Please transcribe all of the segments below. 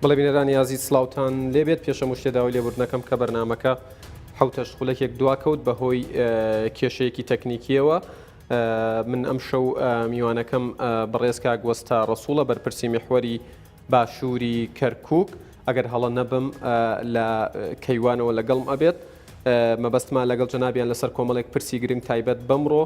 بەڵێ بینەرانی ئازیز سڵاوتان لێبێت پێش هەموو شتێ داوای لێبوردنەکەم کە بەرنامەکە حوتەش خولەکێک دواکەوت بەهۆی کێشەیەکی تەکنیکیەوە من ئەم شەو میوانەکەم بەڕێز کاک وەستا ڕەسوڵە بەرپرسی میحوەری باشووری کەرکک ئەگەر هەڵە نەبم لە کەیوانەوە لەگەڵم ئەبێت مەبەستمان لەگەڵ جەنابیان لەسەر کۆمەڵێک پرسی گرنگ تایبەت بەمڕۆ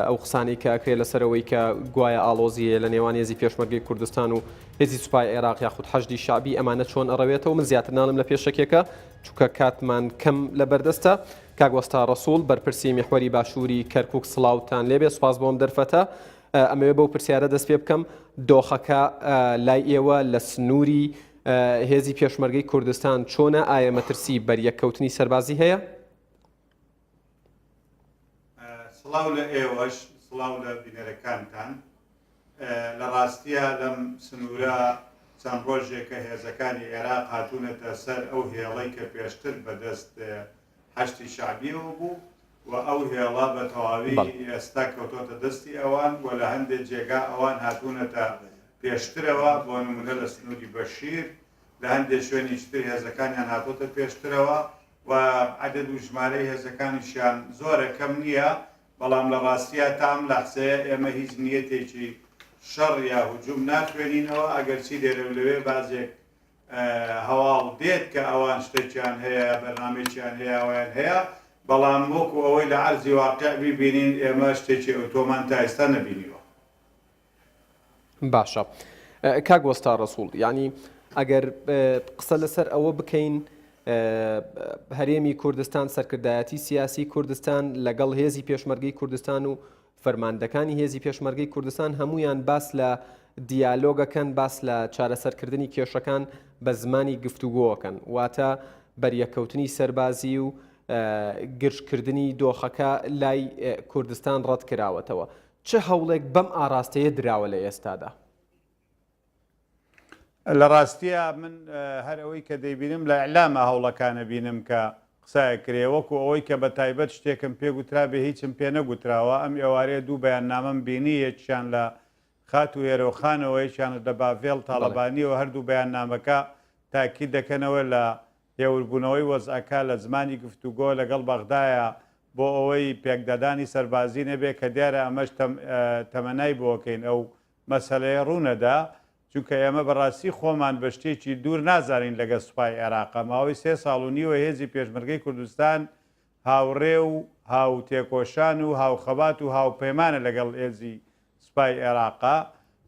ئەو قسانەی کە ئەکرێت لەسەر ئەوەی کە گوایە ئاڵۆزی هەیە لە نێوان هێزی پێشمەرگەی کوردستان و هێزی سوپای عێراق یاخود حەشدی شەعبی ئەمانە چۆن ئەڕەوێتەوە من زیاتر ناڵێم لە پێشەکێکە چونکە کاتمان کەم لە بەردەستە کاک وەستا ڕەسوڵ بەرپرسی میحوەری باشووری کەرکک سڵاوتان لێبێ سوپاس بۆم دەرفەتە ئەمەوێ بەو پرسیارە دەست پێ بکەم دۆخەکە لای ئێوە لە سنووری هێزی پێشمەرگەی کوردستان چۆنە ئایا مەترسی بەریەککەوتنی سەربازی هەیە؟ سڵاو لە ئێوەش سڵاو لە بینەرەکانتان. لە ڕاستیا لەم سنوورە چەند ڕۆژێکە هێزەکانی عێراق هاتوونەتە سەر ئەو هێڵەی کە پێشتر بەدەست حەشدی شەعبیەوە بوو و ئەو هێڵە بە تەواوی ئێستا کەوتۆتە دەستی ئەوان و لە هەندێک جێگا ئەوان هاتوونەتە پێشترەوە بۆ نمونە لە سنووری بەشیر لە هەندێک شوێنیش تر هێزەکانیان هاتۆتە پێشترەوە و عەدەد و ژمارەی هێزەکانیشیان زۆرە کەم نییە، بەڵام لە ڕاستیا تا ئەم لەحزەیە ئێمە هیچ نیەتێکی شەڕ یا هجوم ناخوێنینەوە، ئەگەرچی لێرە و لەوێ بازێک هەواڵ دێت کە ئەوان شتێکیان هەیە، بەرنامەیەکیان هەیە، ئەویان هەیە، بەڵام وەکو ئەوەی لە عەرزی واقع بیبینین ئێمە شتێکی ئەوتۆمان تا ئێستا نەبینیوە. باشە کاک وەستا ڕەسوڵ یعنی ئەگەر قسە لەسەر ئەوە بکەین هەرێمی کوردستان سەرکردایەتی سیاسی کوردستان لەگەڵ هێزی پێشمەرگەی کوردستان و فەرماندەکانی هێزی پێشمەرگەی کوردستان هەمویان باس لە دیالۆگەکەن باس لە چارەسەرکردنی کێشەکان بە زمانی گفتوگۆکەن واتە بەریەکەوتنی سەربازی و گرژکردنی دۆخەکە لای کوردستان ڕەت کراوەتەوە چ هەوڵێک بەم ئاراستەیە دراوە لە ئێستادا؟ لە ڕاستیا من هەر ئەوەی کە دەیبینم لە ئیعلاما هەوڵەکان ئەبینم کە قسە ئەکرێ وەکو ئەوەی کە بە تایبەت شتێکم پێ گوترابێ هیچم پێ نەگوتراوە ئەم ئێوارەیە دوو بەیاننامەم بینی یەکیان لە خاتوو هێرۆ خانەوە یەکیانش لە باڤێڵ تاڵەبانیەوە هەردوو بەیاننامەکە تاکید دەکەنەوە لە هێوربوونەوەی وەزعەکە لە زمانی گفتوگۆ لەگەڵ بەغدایە بۆ ئەوەی پێکدادانی سەربازی نەبێ کە دیارە ئەمەش تەمەنای بۆ ئەکەین ئەو مەسەلەیە ڕوونەدا چونکە ئێمە بەڕاستی خۆمان بە شتێکی دوور نازانین لەگەڵ سوپای عێراقا ماوەی سێ ساڵ و نیوە هێزی پێشمەرگەی کوردستان هاوڕێ و هاوتێکۆشان و هاوخەبات و هاوپەیمانە لەگەڵ هێزی سوپای عێراقا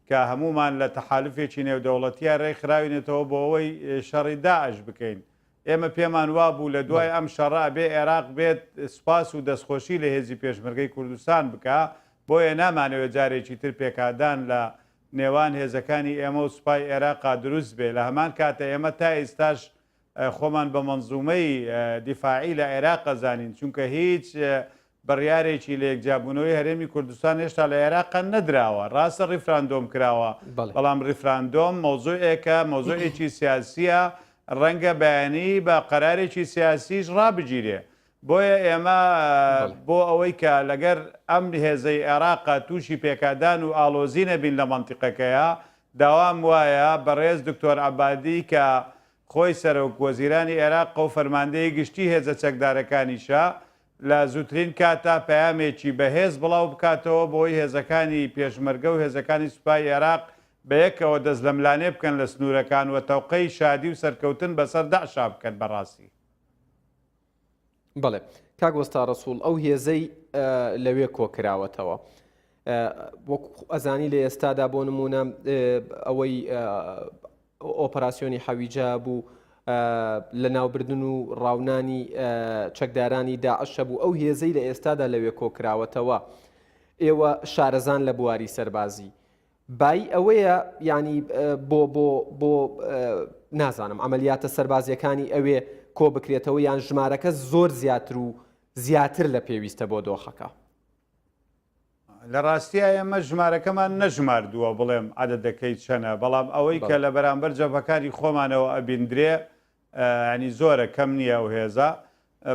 کە هەموومان لە تەحالوفێکی نێودەوڵەتییا رێکخراوینەتەوە بۆ ئەوەی شەڕی داعش بکەین. ئێمە پێمان وابوو لە دوای ئەم شەڕە ئەبێ عێراق بێت سوپاس و دەستخۆشی لە هێزی پێشمەرگەی کوردستان بکا، بۆیە نامانەوێ جارێکی تر پێکادان لە نێوان هێزەکانی ئێمە و سوپای عێراقا دروست بێ. لە هەمان کاتە ئێمە تا ئیستاش خۆمان بە مەنزومەی دیفاعی لە عێراق ئەزانین، چونکە هیچ بڕیارێکی لەیەکجیابوونەوەی هەرێمی کوردستان هێشتا لە عێراق نەدراوە، ڕاستە ڕیفراندۆم کراوە، بەڵام ڕیفراندۆم مەوزوعێکە، مەوزوعێکی سیاسییە، ڕەنگە بەیانی بە قەرارێکی سیاسیش ڕابگیرێ. بۆیە ئێمە بۆ ئەوەی کە لەگەر ئەم هێزەی عێراق تووشی پێکادان و ئاڵۆزی نەبین لە مەنتیقەکەیا، داوام وایە بەڕێز دکتۆر عەبادی کە خۆی سەرۆک وەزیرانی عێراقە و فەرماندەی گشتی هێزە چەکدارەکانیشە، لە زووترین کاتدا پەیامێکی بەهێز بڵاو بکاتەوە بۆی هێزەکانی پێشمەرگە و هێزەکانی سوپای عێراق بەیەکەوە دەستلەملانێ بکەن لە سنوورەکان و تەوقەی شادی و سەرکەوتن بەسەر دەعشا بکەن بەڕاستی. بەڵێ کاک وەستا ڕەسوڵ ئەو هێزەی لەوێ کۆکراوەتەوە وەک ئەزانی لە ئێستادا بۆ نمونە ئەوەی ئۆپەراسیۆنی حەویجە بوو لە ناوبردن و ڕاونانی چەکدارانی داعش هەبوو ئەو هێزەی لە ئێستادا لەوێ کۆکراوەتەوە ئێوە شارەزان لە بواری سەربازی بایی ئەوەیە یانی بۆ بۆ بۆ نازانم عملیاتە سەربازیەکانی ئەوێ کۆ بکرێتەوە یان ژمارەکە زۆر زیاتر و زیاتر لە پێویستە بۆ دۆخەکە. لە ڕاستیا ئێمە ژمارەکەمان نەژماردووە بڵێم عەدەدەکەی چەنە بەڵام ئەوەی کە لە بەرامبەر جەبهەکانی خۆمانەوە ئەبیندرێ یانی زۆرە کەم نییە ئەو هێزە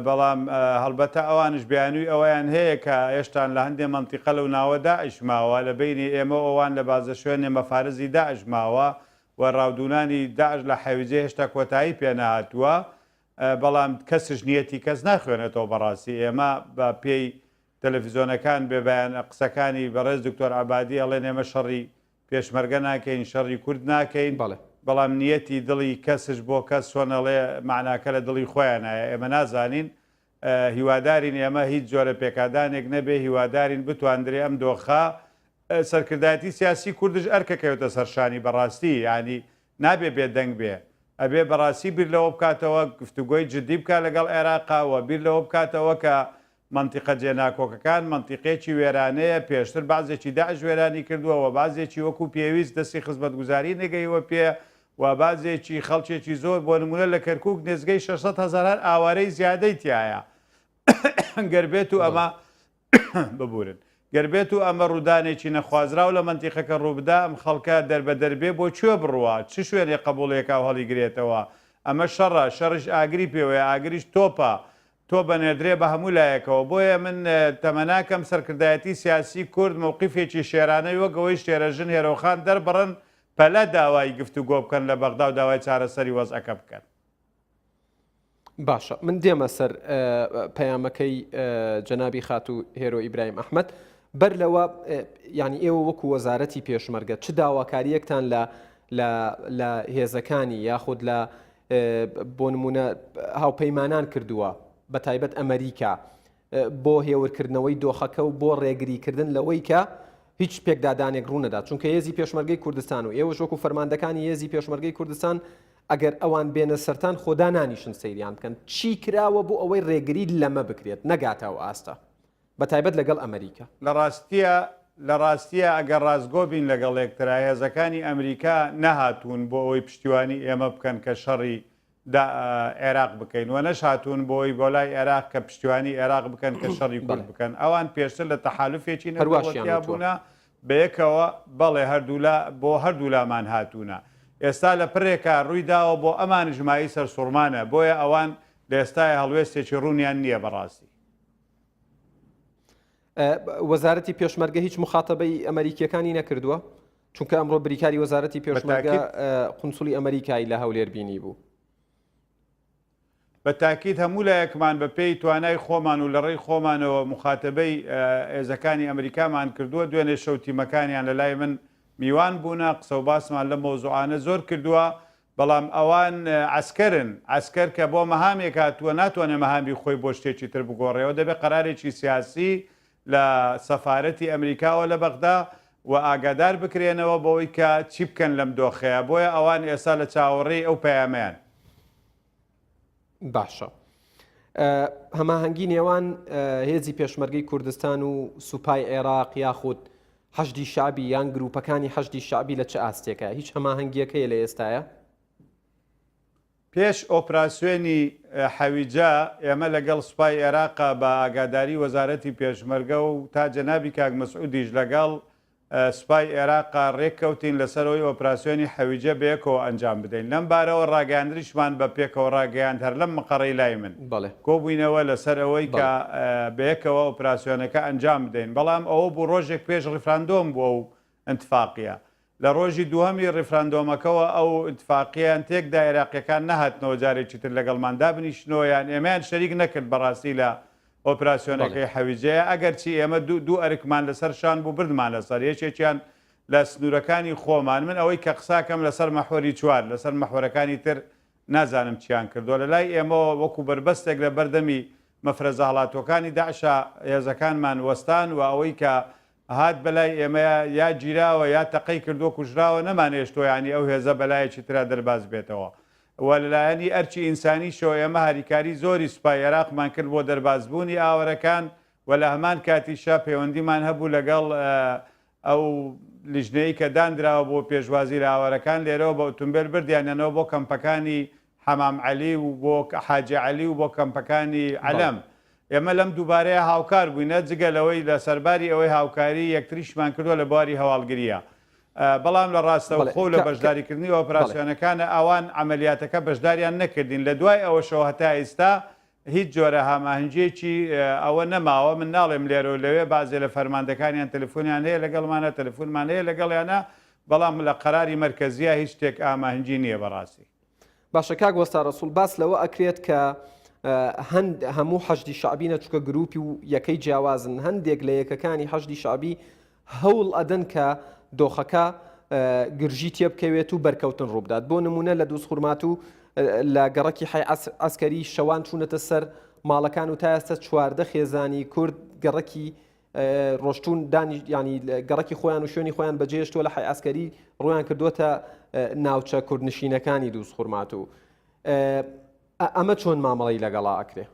بەڵام هەڵبەتە ئەوانش بیانووی ئەوەیان هەیە کە هێشتان لە هەندێ مەنتیقە لەو ناوە داعش ماوە لە بەینی ئێمە و ئەوان لە بازە شوێنێ مەفارزی داعش ماوە. و ڕاودوونانی داعش لە حەویجە هێشتا کۆتایی پێ نەهاتووە، بەڵام کەسش نیەتی کەس ناخوێنێتەوە بەڕاستی ئێمە بە پێی تەلەفیزۆنەکان بێ بەیان قسەکانی بەڕێز دکتۆر عەبادی ئەڵێن ئێمە شەڕی پێشمەرگە ناکەین شەڕی کورد ناکەین بەڵام نیەتی دڵی کەسش بۆ کەس چۆن ئەڵێ مەعناکە لە دڵی خۆیانایە ئێمە نازانین هیوادارین ئێمە هیچ جۆرە پێکادانێک نەبێ هیوادارین بتواندرێ ئەم دۆخە سەرکردایەتی سیاسی کوردش ئەرکەکەوێتە سەرشانی بەڕاستی یانی نابێ بێدەنگ بێ ئەبێ بەڕاستی بیر لەوە بکاتەوە گفتوگۆی جدی بکا لەگەڵ عێراقا و بیر لەوە بکاتەوە کە مەنتیقە جێناکۆکەکان مەنتیقێکی وێرانەیە پێشتر بەعزێکی داعش وێرانی کردووە و بەعزێکی وەکو پێویست دەستی خزمەتگوزاری نەگەیوە پێ و بەعزێکی خەڵکێکی زۆر بۆ نمونە لە کەرکوک نێزگەی 600 هەزاران ئاوارەی زیادەی تیایە گەر بێت و ئەمە ببورن گەر بێت و ئەمە ڕوودانێکی نەخوازراو لە مەنتیقەکە ڕووبدا ئەم خەڵکە دەربەدەر بێ بۆ کوێ بڕوا چ شوێنێ قەبوڵێکا و هەڵیگرێتەوە ئەمە شەڕە شەڕیش ئاگری پێوەیە ئاگریش تۆپە تۆ بەنێردرێ بە هەموو لایەکەوە بۆیە من تەمەناکەم سەرکردایەتی سیاسی کورد مەوقیفێکی شێرانەی وەک ئەوەی شێرەژن هێرۆخان دەربڕن پەلە داوای گفتوگۆ بکەن لە بەغدا و داوای چارەسەری وەزعەکە بکەن. باشە من دێمە سەر پەیامەکەی جەنابی خاتوو هێرۆ ئیبراهیم ئەحمەد بەر لەوە یعنی ئێوە وەکو وەزارەتی پێشمەرگە چ داواکاریەکتان لە لە هێزەکانی یاخود لە بۆ نمونە هاوپەیمانان کردووە بە تایبەت ئەمریکا بۆ هێورکردنەوەی دۆخەکە و بۆ ڕێگریکردن لەوەی کە هیچ پێکدادانێک ڕوونەدات چونکە هێزی پێشمەرگەی کوردستان و ئێوەش وەکو فەرماندەکانی هێزی پێشمەرگەی کوردستان ئەگەر ئەوان بێنە سەرتان خۆدا نانیشن سەیریان بکەن چی کراوە بۆ ئەوەی ڕێگری لەمە بکرێت نەگاتە ئەو ئاستە بە تایبەت لەگەڵ ئەمریکا؟ لە ڕاستیا لە ڕاستیا ئەگەر ڕاستگۆ بین لەگەڵ یەکترا هێزەکانی ئەمریکا نەهاتوون بۆ ئەوەی پشتیوانی ئێمە بکەن کە شەڕی دا عێراق بکەین و نەشهاتوون بۆی بۆ لای عێراق کە پشتیوانی عێراق بکەن کە شەڕی کورد بکەن ئەوان پێشتر لە تەحالفێکی نێودەوڵەتیا بوونە بەیەکەوە بەڵێ هەردوولا بۆ هەردوولامان هاتوونە ئێستا لە پرێکا ڕووی داوە بۆ ئەمانیش مایەی سەرسوڕمانە بۆیە ئەوان لە ئێستایا هەڵوێستێکی ڕوونیان نییە بەڕاستی. وەزارەتی پێشمەرگە هیچ مخاتەبەی ئەمریکیەکانی نەکردووە؟ چونکە ئەمڕۆ بریکاری وەزارەتی پێشمەرگە قونسولی ئەمریکای لە هەولێر بینی بوو. بە تاکید هەموو لایەکمان بە پێی توانای خۆمان و لە ڕێی خۆمانەوە موخاتەبەی هێزەکانی ئەمریکامان کردووە، دوێنێ شەو تیمەکانیان لە لای من میوان بوونە، قسە و باسمان لەم مەوزوعانە زۆر کردووە، بەڵام ئەوان عەسکەرن، عەسکەر کە بۆ مەهامێک هاتووە ناتوانێ مەهامی خۆی بۆ شتێکی تر بگۆڕێ و دەبێ قەرارێکی سیاسی لە سەفارەتی ئەمریکاوە لە بەغدا و ئاگادار بکرێنەوە بەوەی کە چی بکەن لەم دۆخەیە، بۆیە ئەوان ئێستا لە چاوەڕێی ئەو پەیامەیان. باشە هەماهەنگی نێوان هێزی پێشمەرگەی کوردستان و سوپای عێراق یاخود حەشدی شەعبی یان گروپەکانی حەشدی شەعبی لە چ ئاستێکە؟ هیچ هەماهەنگیەک هەیە لە ئێستایا؟ پێش ئۆپراسیۆنی حەویجە ئێمە لەگەڵ سوپای ئێراقا بە ئاگاداری وەزارەتی پێشمەرگە و تا جەنابی کاک مەسعودیش لەگەڵ سوپای ئێراقا رێککەوتین لەسەر ئەوەی ئۆپراسیۆنی حەویجە بەیەکەوە ئەنجام بدەین لەم بارەوە راگەیاندنیشمان بە پێکەوە راگەیاند هەر لەم مقەڕەی لای من کۆبووینەوە لەسەر ئەوەی کە بەیەکەوە ئۆپراسیۆنەکە ئەنجام بدەین بەڵام ئەوە بوو ڕۆژێک پێش ڕیفراندۆم بوو ئەو ئینتفاقیە لە ڕۆژی دووهەمی ڕیفراندۆمەکەوە ئەو ئینتفاقیەیان تێکدا ئێراقیەکان نەهاتنەوە جارێکی تر لەگەڵمان دابنیشنەوە یان ئێمەیان شەریک نەکرد بەڕاستی لە ئۆپراسیۆنەکەی حەویجەیە ئەگەرچی ئێمە دوو ئەرکمان لەسەر شان بوو بردمانە سەر یەکێکیان لە سنوورەکانی خۆمان من ئەوەی کە قساکەم لەسەر مەحوەری چوار لەسەر مەحوەرەکانی تر نازانم چیان کردووە لە لای ئێمەوە وەکو بەربەستێک لە بەردەمی مەفرەزە هەڵاتووەکانی داعشا هێزەکانمان وەستان و ئەوەی کە هات بەلای ئێمەیا یا گیراوە یا تەقەی کردووە کوژراوە نەمانهێشتووە یانی ئەو هێزە بەلایەکی ترا دەرباز بێتەوە و لەلایەنی ئەرکی ئینسانیشەوە ئێمە هاریکاری زۆری سوپای ئێراقمان کرد بۆ دەربازبوونی ئاوەرەکان و لە هەمان کاتیشا پەیوەندیمان هەبوو لەگەڵ ئەو لیژنەی کە داندراوە بۆ پێشوازی لە ئاوارەکان لێرەوە بە ئوتومبێل بردیانیانەوە بۆ کەمپەکانی حەمام عەلی و بۆ حاجی عەلی و بۆ کەمپەکانی عەلەم. ئێمە لەم دووبارەیە هاوکار بووینە جگە لەوەی لە سەرباری ئەوەی هاوکاری یەکتریشمان کردووە لە بواری هەواڵگرییە. بەڵام لە ڕاستەوخۆ و لە بەشداریکردنی ئۆپراسیۆنەکانە ئەوان عەمەلیاتەکە بەشداریان نەکردین. لە دوای ئەوەشەوە هەتا ئیستا هیچ جۆرە هاماهەنگییەکی ئەوە نەماوە، من ناڵێم لێرە و لەوێ بەعزێ لە فەرماندەکانیان تەلەفۆنیان هەیە لەگەڵمانا، تەلەفۆنمان هەیە لەگەڵیانا، بەڵام لە قەراری مەرکەزیا هیچ شتێک ئاماهنگی نییە بەڕاستی. باشە کاک وەستا ڕەسوڵ باس لەوە ئەکرێت کە هەند هەموو حەشدی شەعبی نە چونکە گروپی و یەکەی جیاوازن هەندێک لە یەکەکانی حەشدی شەعبی هەوڵ ئەدەن کە دۆخەکە گرژی تێبکەوێت و بەرکەوتن ڕووبدات بۆ نمونە لە دووزخورماتوو لە گەڕەکی حەی عەسکەری شەوان چوونەتە سەر ماڵەکان و تا ئێستا 14 خێزانی کورد گەڕەکی ڕۆشتون دانی ینی گەڕەکی خۆیان و شوێنی خۆیان بەجێشتووە لە حەی عەسکەری ڕویان کردووەتە ناوچە کوردنشینەکانی دووزخورماتوو ئەمە چۆن مامەڵی لەگەڵا ئەکرێ؟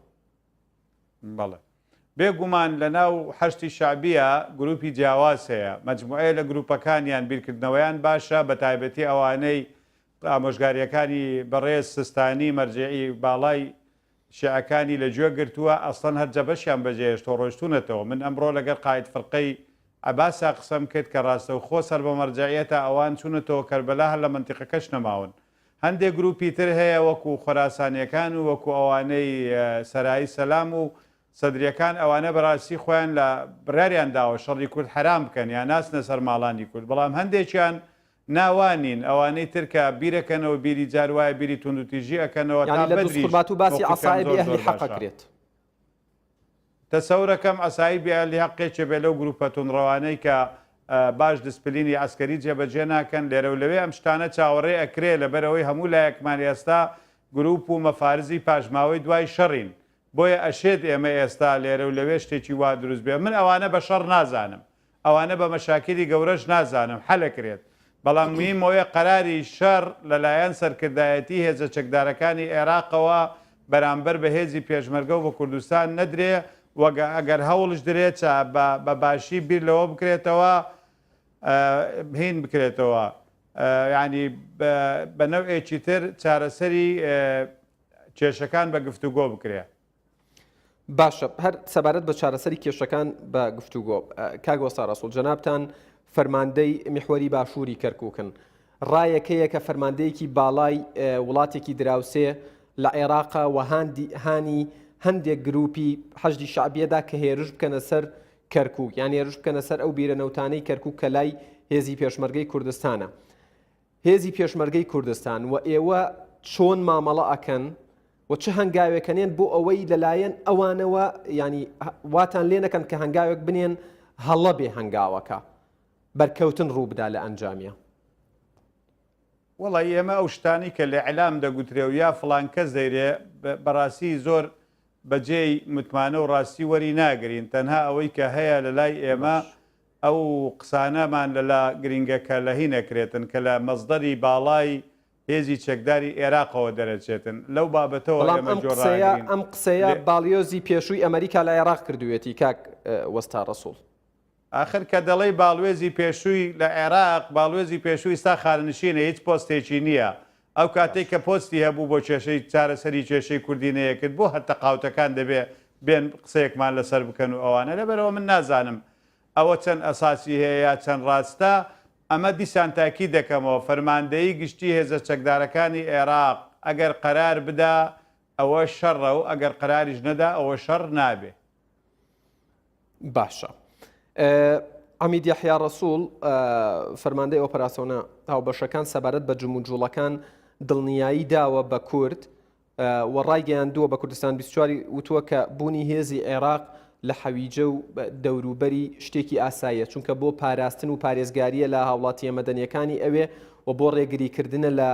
بەڵێ. بێ گومان لە ناو حەشدی شەعبیە گروپی جیاواز هەیە، مەجموعەیە لە گروپەکانیان بیرکردنەوەیان باشە بە تایبەتی ئەوانەی ئامۆژگاریەکانی بەڕێز سستانی مەرجەعی باڵای شیعەکانی لە گوێ گرتووە ئەسڵەن هەر جەبەشیان بەجێهێشتوە ڕۆیشتونەتەوە من ئەمڕۆ لەگەر قائید فرقەی عەباسا قسەم کرد کە ڕاستەوخۆ سەر بە مەرجەعیەتە ئەوان چونەتەوە کەربەلا هەر لە مەنتیقەکەش نەماون هەندێ گروپی تر هەیە وەکو خۆراسانیەکان و وەکو ئەوانەی سەرایی سەلام و سەدریەکان ئەوانە بەراستی خۆیان لە بڕیاریان داوە شەڕی کورد حەرام بکەن یا ناچنە سەر ماڵانی کورد بەڵام هەندێکیان نا وا نین ئەوانەی تر کە بیرەکەنەوە بیری جار وایە بیری توندوتیژی ئەکەنەوە تا یانی لە بەدریش دوزخورماتوو باسی مەوقیفیان عەسائیبی زۆر ئەهلی زۆر حەق باشە. ئەکرێت. تەسەورەکەم عەسائیبی ئەهلی هەق یەکێ بێ لەو گروپە توندڕەوانەی کە باش دسپلینی عەسکەری جێبەجێ ناکەن، لێرەو لەوێ ئەم شتانە چاوەڕێ ئەکرێ لەبەرئەوەی هەموو لایەکمان ئێستا گروپ و مەفارزی پاشماوەی دوای شەڕین بۆیە ئەشێت ئێمە ئێستا لێرەو لەوێ شتێکی وا دروست بێ من ئەوانە بە شەڕ نازانم ئەوانە بە مەشاکیلی گەورەش نازانم حەلەکرێت بەڵام مهیم ئەوەیە قەراری شەڕ لەلایەن سەرکردایەتی هێزە چەکدارەکانی ئێراقەوە بەرامبەر بە هێزی پێشمەرگە و بە کوردستان نەدرێ و ئەگەر هەوڵش درێ چا بە باشی بیر لەوە بکرێتەوە هین بکرێتەوە یانی بە نەوعێکی تر چارەسەری کێشەکان بە گفتوگۆ بکرێ. باشە هەر سەبارەت بە چارەسەری کێشەکان بە گفتوگۆ کاک وەستا ڕەسوڵ جەنابتان فەرماندەی میحوەری باشووری کەرکووکن ڕایەکەیە کە فەرماندەیەکی باڵای وڵاتێکی دراوسێ لە عێراقە و هانی هەندێک گروپی حەشدی شعبیەدا کە هێرش بکەنە سەر کەرکوک یان هێرش بکەنە سەر ئەو بیرە نەوتانەی کەرکوک کە لای هێزی پێشمەرگەی کوردستانە. هێزی پێشمەرگەی کوردستان و ئێوە چۆن مامەڵە ئەکەن و چ هەنگاوێکەنێن بۆ ئەوەی لەلایەن ئەوانەوە ینی واتان لێ نەکەن کە هەنگاوێک بنێن هەڵە بێ هەنگاوەکە بەرکەوتن ڕووبدا لە ئەنجامیە. وەڵی ئێمە ئەو شتانەی کە لە ئیعلام دەگوترێ و یا فڵان کەس دەیرێ بەڕاستی زۆر بە جێی متمانە و ڕاستی وەری ناگرین تەنها ئەوەی کە هەیە لە لای ئێمە ئەو قسانەمان لەلا گرینگە کە لە هی نەکرێتن کە لە مەسدەری باڵای هێزی چەکداری ئێراقەوە دەرەچێتن لەو بابەتەوە بەڵام ئێمە ئەم جۆر قسەیە ڕاگرین ئەم قسەیە لێ باڵیۆزی پێشووی ئەمەریکا لە عێراق کردوویەتی کاک وەستا ڕەسوڵ. ئاخر کە دەڵێی باڵوێزی پێشووی لە عێراق، باڵوێزی پێشوو ئیستا خانەنشینە هیچ پۆستێکی نییە، ئەو کاتەی کە پۆستی هەبوو بۆ کێشەی چارەسەری کێشەی کوردی نەیەکرد بۆ هەر تەقاوتەکان دەبێ بێن قسەیەکمان لەسەر بکەن و ئەوانە لەبەرئەوە من نازانم ئەوە چەند ئەساسی هەیە یا چەند ڕاستە ئەمە دیسان تاکید دەکەمەوە فەرماندەیی گشتی هێزە چەکدارەکانی عێراق ئەگەر قەرار بدا ئەوە شەڕە و ئەگەر قەراریش نەدا ئەوە شەڕ نابێ. باشە عەمید یەحیا ڕەسوڵ فەرماندەی ئۆپەراسۆنە هاوبەشەکان سەبارەت بە جموجوڵەکان دڵنیایی داوە بە کورد و ڕایگەیاندووە بە کوردستان 24 وتووە کە بوونی هێزی عێراق لە حەویجە و دەوروبەری شتێکی ئاساییە چونکە بۆ پاراستن و پارێزگاریە لە هاوڵاتیە مەدەنیەکانی ئەوێ و بۆ ڕێگریکردنە لە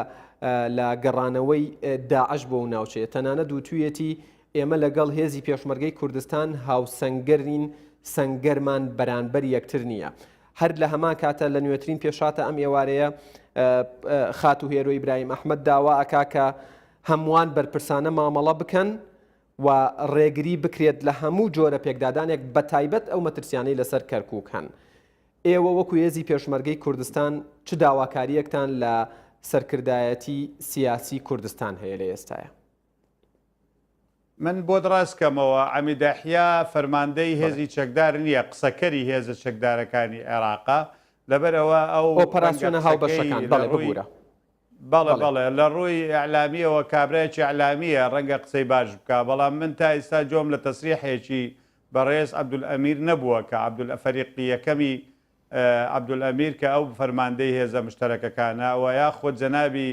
لە گەڕانەوەی داعش بۆ ناوچەیە تەنانەت وتویەتی ئێمە لەگەڵ هێزی پێشمەرگەی کوردستان هاوسەنگەر نین، سەنگەرمان بەرانبەر یەکتر نییە. هەر لە هەمان کاتە لە نوێترین پێشهاتە ئەم ئێوارەیە خاتوو هێرۆ ئیبراهیم ئەحمەد داوا ئەکا کە هەمووان بەرپرسانە مامەڵە بکەن و ڕێگری بکرێت لە هەموو جۆرە پێکدادانێک بەتایبەت ئەو مەترسیانەی لەسەر کەرکووک هەن. ئێوە وەکو هێزی پێشمەرگەی کوردستان چ داواکارییەکتان لە سەرکردایەتی سیاسی کوردستان هەیە لە ئێستایا؟ من بۆت ڕاست کەمەوە عەمید ئەحیا فەرماندەی هێزی چەکدار نییە قسەکەری هێزە چەکدارەکانی عێراقە لەبەر ئەوە ئەو ڕەنگە ئۆپەراسیۆنە قسەکەی هاوبەشەکان لە بەڵێ ڕووی ببورە بەڵێ بەڵێ. بەڵێ لە ڕووی ئیعلامیەوە کابرایەکی ئیعلامیە ڕەنگە قسەی باش بکا بەڵام من تا ئیستا گۆم لە تەسریحێکی بەڕێز عەبدولئەمیر نەبووە کە عەبدولئەفەریقی یەکەمی. عەبدولئەمیر کە ئەو فەرماندەی هێزە مشتەرەکەکانە و یاخود جەنابی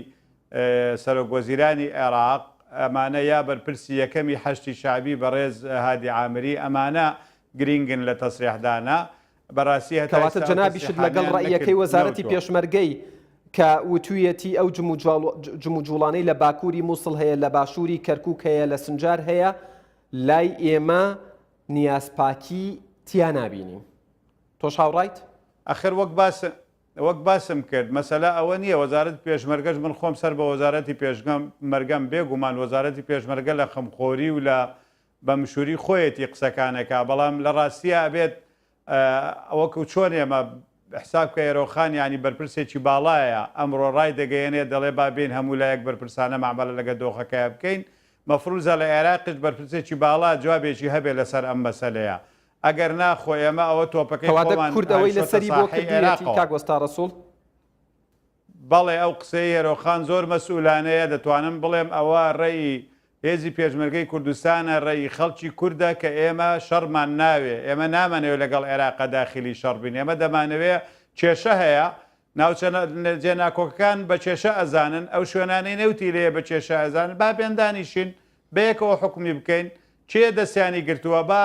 سەرۆک وەزیرانی عێراق ئەمانە یا بەرپرسی یەکەمی حەشدی شەعبی بەڕێز هادی عامری ئەمانە گرینگن لە تەسریحدانا بەڕاستی هەتا کەواتە ئێستا ئەو جەنابیشت لەگەڵ تەسریحانەیان ڕەئیەکەی نەکرد وەزارەتی نەوتوە. پێشمەرگەی کە وتویەتی ئەو جموجوڵانەی لە باکوری موسڵ هەیە لە باشوری کەرکوک هەیە لە سنجار هەیە لای ئێمە نیازپاکی تیا نابینین تۆش هاوڕایت؟ ئەخر وەک باس وەک باسم کرد مەسەلە ئەوە نییە وەزارەتی پێشمەرگەش من خۆم سەر بە وەزارەتی پێشمەرگەم بێ گومان وەزارەتی پێشمەرگە لە خەمخۆری و لە بە مشوری خۆیەتی قسەکانەکا بەڵام لە ڕاستیا ئەبێت وەکو چۆن ئێمە حساب کە ئێرۆخان یانی بەرپرسێکی باڵایە ئەمڕۆ ڕای دەگەیەنێ دەڵێ با بێین هەموو لایەک بەرپرسانە مەعمەلە لەگە دۆخەکەیا بکەین مەفروزە لە ئێراقیش بەرپرسێکی باڵا جوابێکی هەبێ لەسەر ئەم مەسەلەیە ئەگەر نا خۆ ئێمە ئەوە تۆپەکەی کەواتە خۆمان کورد ئەوەی هایشۆتە لەسەری بۆ ساحەی کردوویەتی ئێراقەوە. کاک وەستا ڕەسوڵ؟ بەڵێ ئەو قسەی هێرۆخان زۆر مەسئولانەیە، دەتوانم بڵێم ئەوە رەئی هێزی پێشمەرگەی کوردستانە، رەئی خەڵکی کوردە کە ئێمە شەڕمان ناوێ، ئێمە نامانەوێ لەگەڵ عێراقا داخیلی شەڕ بین، ئێمە دەمانەوێ کێشە هەیە، ناوچە جێ ناکۆکەکان بە کێشە ئەزانن، ئەو شوێنانەی نەوتی لێیە بە کێشە ئەزانن، با بێن دانیشین بەیەکەوە حوکمی بکەین، کێ دەستیانی گرتووە با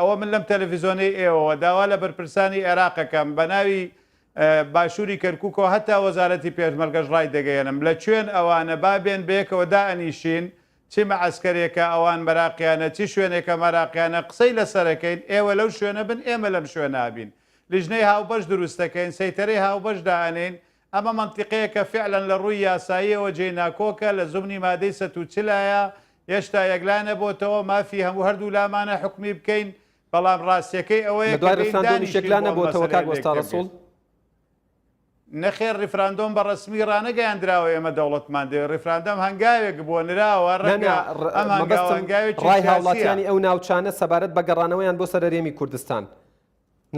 ئەوە من لەم تەلەفیزۆنەی ئێوەوە داوا لە بەرپرسانی عێراق ئەکەم بە ناوی باشووری کەرکووکەوە هەتا وەزارەتی پێشمەرگەش ڕایدەگەیەنم لە کوێن ئەوانە با بێن بەیەکەوە دائەنیشین چی مەعەسکەرێکە ئەوان مەراقیانە چی شوێنێکە مەراقیانە قسەی لەسەرەکەین ئێوە لەو شوێنە بن ئێمە لەم شوێنە بین لیژنەی هاوبەش دروستەکەین سەیتەرەی هاوبەش دائەنێین ئەمە مەنتیقەیەکە فیعلەن لە ڕووی یاساییەوە جێی ناکۆکە لە زومنی مادەی 140 ایە هێشتا یەکلا نەبۆتەوە مافی هەموو هەردوو لامانە حوکمی بکەین بەڵام ڕاستیەکەی لە ئەوەیە کە دوای بێین ڕیفراندۆمیش دانیشین یەکلا بۆ ئەم نەبۆتەوە مەسەلەیە کاک لێک وەستا تێبگەین. ڕەسوڵ؟ نەخێر ڕیفراندۆم بە ڕەسمی ڕانەگەیاندراوە ئێمە دەوڵەتمان دەوێت ڕیفراندەم هەنگاوێک بووە نراوە نا نا ڕەنگە ئەم هەنگاوە مەبەستم هەنگاوێکی ڕای سیاسیە. هاوڵاتیانی ئەو ناوچانە سەبارەت بە گەڕانەوەیان بۆ سەر هەرێمی کوردستان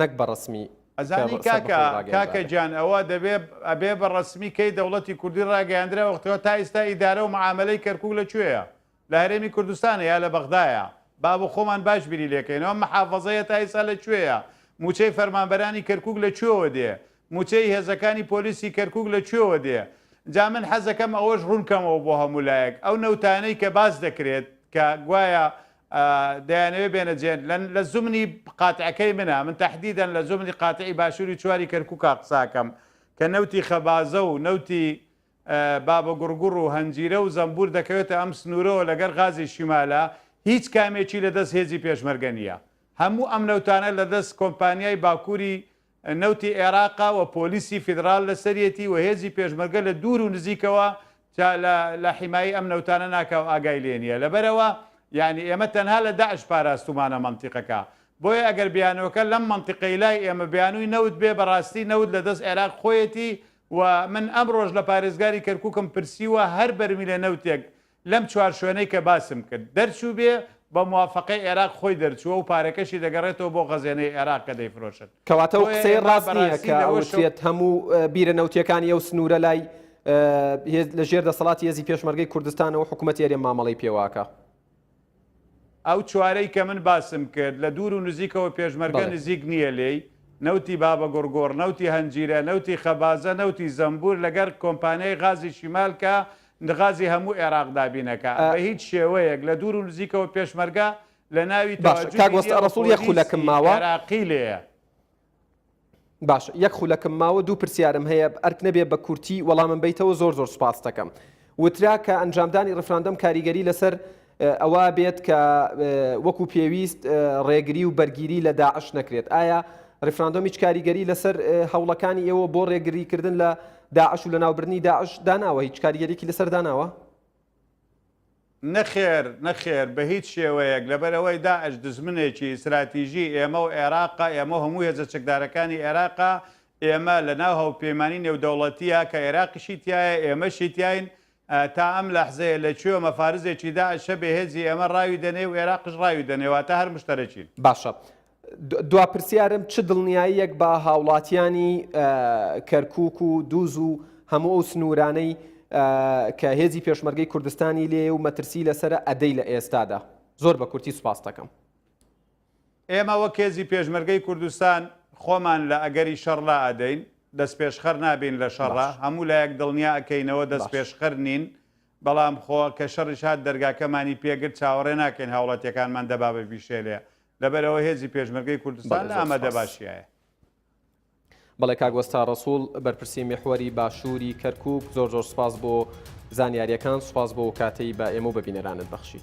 نەک بە ڕەسمی کە ئەزانی کاکە سەربەخۆی کاکە ڕاگەیەنرابێ. گیان ئەوە دەبێ ئەبێ بە ڕەسمی کەی دەوڵەتی کوردی ڕاگەیاندرا وەختەوە تا ئیستا ئیدارە و معامەلەی کەرکوک لە کوێیە لە هەرێمی کوردستانە یا لە بەغدایە با بۆ خۆمان باش بیری لێکەینەوە ئەم محافەزەیە تا ئیستا لە کوێیە موچەی فەرمانبەرانی کەرکوک لە کوێوە دێ موچەی هێزەکانی پۆلیسی کەرکوک لە کوێوە دێ جا من حەزەکەم ئەوەش ڕوون کەمەوە بۆ هەموو لایەک ئەو نەوتانەی کە باس دەکرێت کە گوایە دەیانەوێ بێنە جێ لە زمنی قاتعەکەی منە من تەحدیدەن لە زمنی قاتعی باشووری چواری کەرکوکا قساکەم کە نەوتی خەبازە و نەوتی بابە گوڕگوڕ و هەنجیرە و زەمبوور دەکەوێتە ئەم سنوورەوە لەگەر غازی شیمالە هیچ کامێکی لە دەست هێزی پێشمەرگە نییە هەموو ئەم نەوتانە لە دەست کۆمپانیای باکووری نەوتی عێراقە و پۆلیسی فیدراڵ لەسەریەتی و هێزی پێشمەرگە لە دوور و نزیکەوە چا لە لە حیمایی ئەم نەوتانە ناکا و ئاگای لێ نییە لەبەرئەوە یانی ئێمە تەنها لە داعش پاراستوومانە مەنتیقەکە بۆیە ئەگەر بیانۆکە لەم مەنتیقەی لای ئێمە بیانووی نەوت بێ بەڕاستی نەوت لە دەست عێراق خۆیەتی و من ئەمڕۆش لە پارێزگاری کەرکوکم پرسیوە هەر بەرمیلە نەوتێک لەم چوار شوێنەی کە باسم کرد دەرچووبێ بە موافەقەی عێراق خۆی دەرچووە و پارەکەشی دەگەڕێتەوە بۆ خەزێنەی عێراق کە دەیفرۆشن. کەواتە ئەو بۆیە قسەیە ئێمە ڕاست نییە بەڕاستی کە لەوەشەوە. ئەوترێت هەموو بیرە نەوتییەکانی ئەو سنوورە لای لە ژێر دەسەڵاتی هێزی پێشمەرگەی کوردستانە و حکوومەتی هەرێم مامەڵەی پێوە ئەکا. ئەو چوارەی کە من باسم کرد لە دوور و نزیکەوە پێشمەرگە بەڵێ. نزیک نییە لێی، نەوتی بابەگوڕگوڕ، نەوتی هەنجیرە، نەوتی خەبازە، نەوتی زەمبوور لەگەر کۆمپانیای غازی شیمال کە غازی هەموو ئێراق دابینەکا بە هیچ شێوەیەک لە دوور و نزیکەوە پێشمەرگە لە ناوی باشە کاک تەواجودی وەستا نییە و ڕەسوڵ یەک خولەکم پۆلیسی ماوە. ئێراقی لێیە. باشە یەک خولەکم ماوە دوو پرسیارم هەیە ئەرک نەبێ بە کورتی وەڵامم بەیتەوە زۆر زۆر سوپاست دەکەم. وترا کە ئەنجامدانی ڕیفراندەم کاریگەری لەسەر ئەوە بێت کە وەکو پێویست ڕێگری و بەرگیری لە داعش نەکرێت. ئایا ڕیفراندۆم هیچ کاریگەری لەسەر هەوڵەکانی ئێوە بۆ ڕێگریکردن لە داعش و لەناوبردنی داعش داناوە؟ هیچ کاریگەریکی لەسەر داناوە؟ نەخێر نەخێر بە هیچ شێوەیەک، لەبەرئەوەی داعش دوژمنێکی ئیستراتیژی ئێمە و عێراقە، ئێمە و هەموو هێزە چەکدارەکانی عێراقە، ئێمە لەناو هاوپەیمانی نێودەوڵەتییە کە عێراقیشی تیایە ئێمەشی تیاین، تا ئەم لەحزەیە لە کوێ مەفارزێکی داعش هەبێ هێزی ئێمە ڕاوی دەنێ و عێراقیش ڕاوی دەنێ، واتە هەر مشتەرەکین. باشە دوا پرسیارم چ دڵنیاییەک بە هاوڵاتیانی کەرکوک و دووز و هەموو ئەو سنوورانەی کە هێزی پێشمەرگەی کوردستانی لێیە و مەترسی لەسەرە ئەدەی لە ئێستادا؟ زۆر بە کورتی سوپاستەکەم. ئێمە وەک هێزی پێشمەرگەی کوردستان. خۆمان لە ئەگەری شەڕ لا ئەدەین، دەستپێشخەر نابین لە شەڕا، باش. هەموو لایەک دڵنیا ئەکەینەوە باش. دەستپێشخەر نین، بەڵام خۆ کە شەڕیش هات دەرگاکەمانی پێ گرت چاوەڕێ ناکەین هاوڵاتیەکانمان دەبابە بیشێلێ، لەبەرئەوە هێزی پێشمەرگەی کوردستان بەڵێ لە زۆر سوپاس. ئامادەباشیایە. بەڵێ کاک وەستا ڕەسوڵ بەرپرسی میحوەری باشووری کەرکوک زۆر زۆر سوپاس بۆ زانیاریەکان سوپاس بۆ کاتەی بە ئێمە و بە بینەرانت بەخشی.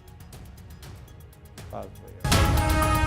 سوپاس بۆ ئێوە.